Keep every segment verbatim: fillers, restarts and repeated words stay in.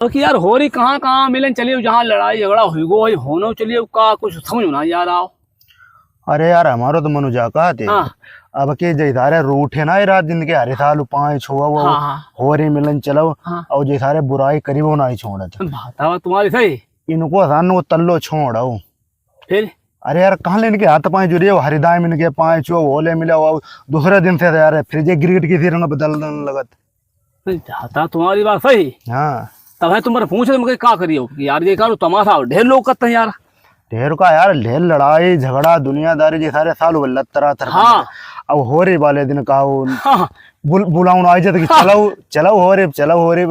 तो कि यार, होरी कहाँ कहाँ मिलन चलियो, जहाँ लड़ाई झगड़ा हुई गो, वही होनो चलियो का, कुछ समझ में ना यार आओ। अरे यार, हमारो तो मनु जा कहा थे। हाँ। अब के जैसारे रूठे ना रात दिन के, हरे साल पाँच छो वो हाँ, हाँ। होरी मिलन चलो, हाँ। और जैसारे बुराई करी वो ना ही छोड़त। बात है तुम्हारी सही। इनको आसान वो तल्लो छोड़ो। फिर? अरे यार, कहाँ ले इनके हाथ पाँव जुड़े हो, हरिदाई में इनके पाँव छो, होले मिला हो, दूसरे दिन से यार फिर जे गिरगिट की सी रंग बदलने लगत। नहीं, जाता तुम्हारी बात सही। हाँ। तब है तुम्हारे पूछ रहे, मगर का करियो कि यार, ये करो तमाशा, ढेर लोग करते हैं यार। ढेर का यार, ढेर लड़ाई झगड़ा दुनियादारी जैसारे साल वो लत्तरा थर हाँ। अब होरी वाले दिन का वो हाँ। बुल-, बुलाउन आई जात कि चलो, चलो होरी, चलो होरी।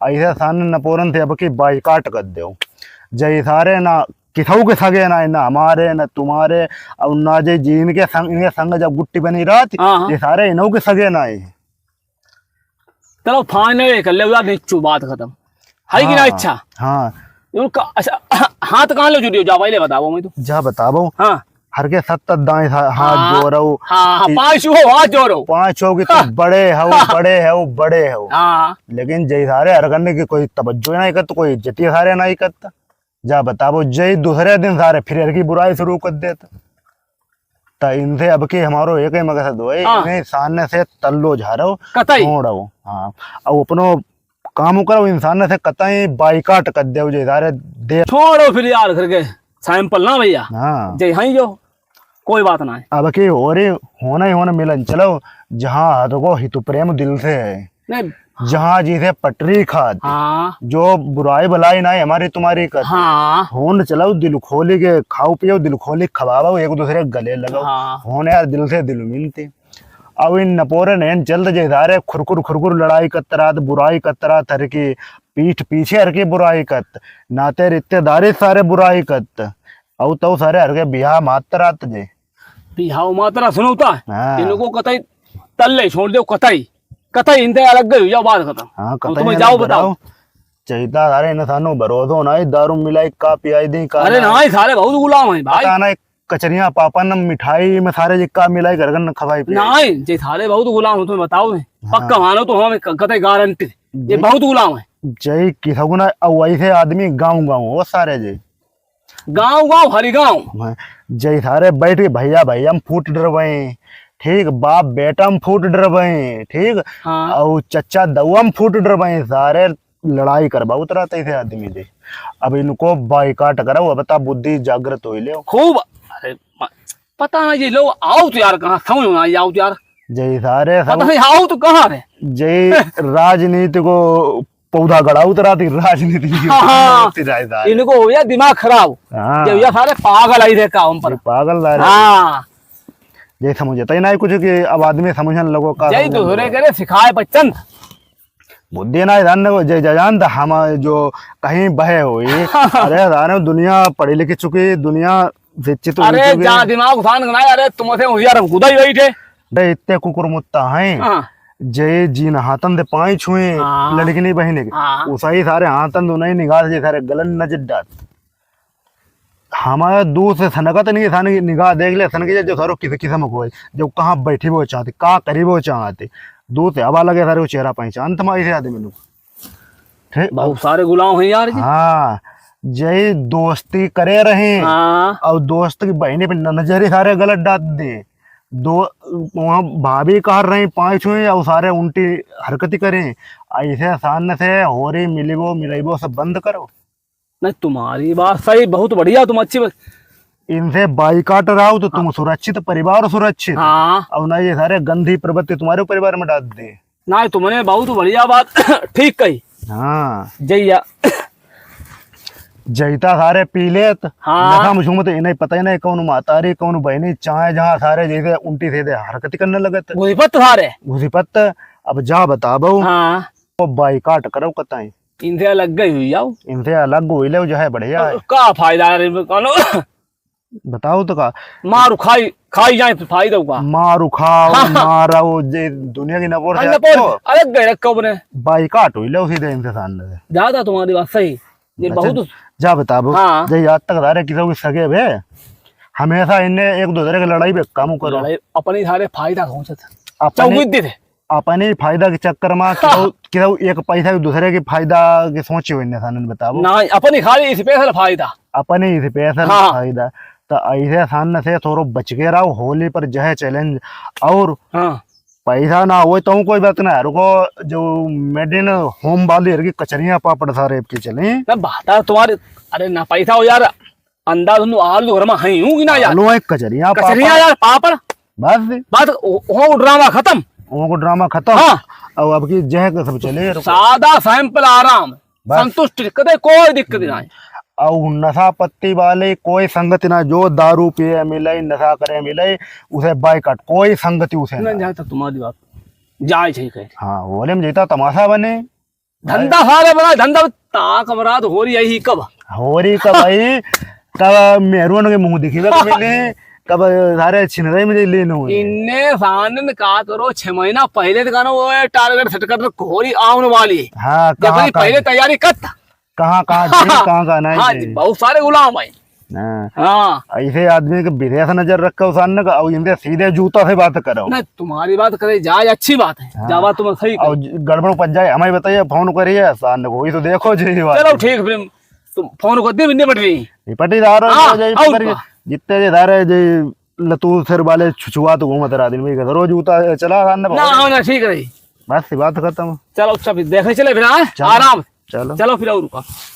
ऐसे सान नपोरन थे अब की बाइकाट कर दो। जैसारे ना किसौ के सगे ना, ना हमारे, ना तुम्हारे, और ना जे जी इनके संग, इनके संग जब गुट्टी बनी रात, हाँ, हाँ। जैसारे इनौ के सगे ना है। चलो, final कर ले यार, निच्चू बात खत्म। है कि ना? हाँ, अच्छा। हाँ। उनका, अच्छा, हाथ कहाँ ले जुड़ियो? जा भाई, ले बताओ, मैं तो। जा बताओ। हाँ। हर के सत्त दाएं हा-, हाथ हाँ। जोड़ो। हाँ, हाँ, कि पाँच हो, हाथ जोड़ो। पाँच हो कि तुम हाँ। बड़े हो, हाँ। बड़े हो, बड़े हो। हाँ। लेकिन जैसारे हर करने की कोई तवज्जो नहीं करत, कोई इज्जत ही सारे नहीं करत। जा बताओ, जय दूसरे दिन सारे फिर हर की बुराई शुरू कर देत। त इनसे अब के हमारो एक ही मकसद होए, हाँ। इन्हें सामने से तल्लो झारो, कतई। छोड़ो। हाँ, अब अपनो काम करो, इंसान से कतई बाइकाट कर दे, जे सारे दे। छोड़ो फिर यार, करके sample ना भैया। हाँ। जय हाँ जो, कोई बात ना है। अब के हो रे, होना ही होना मिलन, चलो, जहाँ हाथ को हित प्रेम दिल से है। नहीं। जहाँ जैसे पटरी खात, हाँ। जो बुराई भलाई ना है हमारी तुम्हारी कत। हाँ। होन चलाओ दिल खोली के, खाओ पियो दिल खोली खवाओ, एक दूसरे के गले लगाओ। हाँ। होन यार दिल से दिल मिलते। अब इन नपोरे नैन चलत जे सारे खुरखुर खुरखुर लड़ाई कतरात, बुराई कतरात, हर की पीठ पीछे हर की बुराई कत, नाते रिश्तेदारी सारे बुराई कत, अउ तो सारे हर के बिहाव मातरात जे। बिहाव मातरा सुनौता? हाँ। इनको कतई तल्ले छोड़ दो, कतई, कतई इनते अलग गई, जाओ बात खत्म। हाँ, हम कतई तुम्हें अलग जाओ बताओ। बताओ। चैता सारे इंसानों भरोसो ना, दारू मिलाई का पियाई दी का अरे ना। ना, सारे बहुत गुलाम है भाई। पता नहीं, कचरियाँ, पापन, मिठाई में सारे जे का मिलाई घर घर न खवाई पियाई। नहीं, जे सारे बहुत गुलाम हो, तुम्हें बताओ मैं। हाँ। पक्का मानो तो हमें क-, कतई गारंटी। ये जे बहुत गुलाम है। जय की सगुना, अउ ऐसे आदमी गाँव गाँव हो सारे जे। गाँव गाँव, हर गाँव। हाँ, जे सारे बैठ के भैया भैया में फूट डरवाए, ठीक, बाप बेटा में फूट डरवाए, ठीक, हाँ। अउ चच्चा दउआ में फूट डरवाए, सारे लड़ाई करबा उतरत ऐसे आदमी जे। अब इनको बाइकाट करो, अब ता बुद्धि जागृत होई ले। खूब, अरे, म-, पता नहीं जी, लोग आओ तो यार, कहाँ समझ में आई आओ तो यार। जय सारे पता सब नहीं आओ तो कहाँ रे? जय राजनीति को पौधा गड़ा उतरत ही राजनीति की हाँ, हाँ। उतरत ही राजधानी। इनको हो गया दिमाग खराब। हाँ। जब ये सारे पागल आई थे काम पर। ये पागल ला रहे। हाँ। ये समझता ही ना कुछ कि अब आदमी समझने लगो का जय समझने दूसरे लगो। के लिए सिखाए बच्चन। बुद्धि ना जान को जय जय जान हम जो कहीं बहे हुई। अरे जाने दुनिया पढ़ी लिखी चुकी, दुनिया शिक्षित हो अरे चुकी। जा दिमाग उसान ना, अरे तुमसे होशियार हम खुदा ही बैठे। अरे इतने कुकुर मुत्ता हैं। हाँ। जय जी न हाथन दे पाई छुए हाँ। लड़किनी बहिनी के। हाँ। उसाई सारे हाथन दो नहीं निगाह से सारे गलन नजर डाल। हमारा दूर से सनकत नहीं, सन की निगाह देख ले, सन के जो सारो किस किस्म को है, जो कहाँ बैठी वो चाहते, का करी वो चाहते, दूर से हवा लगे सारे वो चेहरा पहचान तुम्हारे से आदमी लोग। ठीक? बहुत सारे गुलाम हैं यार जी। हाँ, जय दोस्ती करे रहे हाँ। और दोस्त की बहनी पे न-, नजर ही सारे गलत डाल दे। दो वहाँ भाभी कह रही पाँच हुए और सारे उल्टी हरकत करें। ऐसे आसान से हो रही मिलिबो मिलाइबो सब बंद करो। नहीं, तुम्हारी बात सही, बहुत बढ़िया, तुम अच्छी बात। इनसे बाइकाट रहो तो तुम हाँ। सुरक्षित, परिवार सुरक्षित। हाँ। और ना ये सारे गंदी प्रवृत्ति तुम्हारे परिवार में डाल दे। ना, तुमने बहुत बढ़िया बात ठीक कही। हाँ। जैया। जैता सारे पी लेत, हाँ। नशा में झूमत, इन्हें पता ही नहीं कौन मातारी, कौन बहनी, चाहे जहाँ सारे जैसे उल्टी सीधे हरकत करने लगत। घुसीपत सारे। घुसीपत, अब जा बताबो। हाँ। वो बाइकाट करो कतई। इनसे अलग गई हुई जाओ। इनसे अलग हुई ले, जो है बढ़िया है। का फायदा रे, कौनो? बताओ तो का? मारू खाई, खाई जाए तो फायदा का? मारू खाओ, हाँ। मारो, जे दुनिया की नपोर से हाँ, नपोर, आपको अलग गए रखो अपने। बाइकाट हुई ले उसी दिन से सामने से। ज्यादा तुम्हारी बात सही। ये अच्छा, बहुत जा बताबो। हाँ। जे याद तक दारे किसी के सगे बे, हमेशा इन्हें एक दूसरे की लड़ाई पे कम करो। लड़ाई अपनी सारे फायदा पहुंचत। अपनी चौबीस दिन है। अपने फायदा के चक्कर मा केहू, केहू एक पैसा के दूसरे के फायदा के सोची हुई इंसान ने बताओ। ना, अपने खाली special फायदा। अपने special हाँ। फायदा। तो ऐसे इंसान से थोड़ो बच के रहो, होली पर जो है challenge और हाँ। पैसा ना हो तो कोई बात ना है। रुको, जो made in home वाली हर की कचरियाँ पापड़ सारे आपके चले। ना बात है तुम्हारे, अरे ना पैसा हो यार, अंदाज उन आलू घर में है हूँ कि ना यार? आलू है, कचरियाँ, कचरियाँ पापड़। यार, पापड़। बस। बात ओ-, ओ ड्रामा खत्म। उनको ड्रामा खत्म। हाँ। अब, अब की जह के सब चले, रुको। सादा simple आराम, बस। संतुष्ट, कदे कोई दिक्कत ना है। और नशा पत्ती वाले कोई संगति ना, जो दारू पिए मिले, नशा करे मिले, उसे बाइकाट, कोई संगति उसे ना ना। जाता तुम्हारी बात, जाए छै कहे। हाँ, होले में जीता तमाशा बने। धंधा सारे बनाए, धंधा ताक मराद हो रही है ही कब? हो रही कब भाई? कब मेहरुअन के मुंह दिखी बे मिले, कब सारे छिनरे में लेने हुए। इन्ने सानन का करो, छह महीना पहले तो कहना वो target set कर घोरी आउन वाली। हाँ, जब कहाँ, कहीं पहले कहाँ? तैयारी कर। कहाँ, कहाँ जी, कहाँ, कहाँ नहीं हाँ जी। जी, बहुत सारे गुलाम है। हाँ। हाँ। ऐसे आदमी के विदेश नजर रखो सामने का, और इनसे सीधे जूता से बात करो। नहीं, तुम्हारी बात करे जाए, अच्छी बात है। हाँ। जावा तुम सही और करो। ज-, गड़बड़ पच जाए, हमें बताइए, फोन करिए, सामने को, वही तो देखो जी, ये बात चलो है। ठीक, फिर तुम फोन कर दे, निपट रही। निपट ही रहा है, हाँ, जो और करिए, का? जितने जे धारे जे लतू सिर वाले छुछुआ तो घूमत रहा दिन में, रोज जूता चला सामने ना, बहुत। हाँ, ना, ठीक रही। बस, बात खत्म। चलो, अच्छा, फिर देखे चले फिर, हाँ? चलो। आराम। चलो। चलो, फिर और रुका।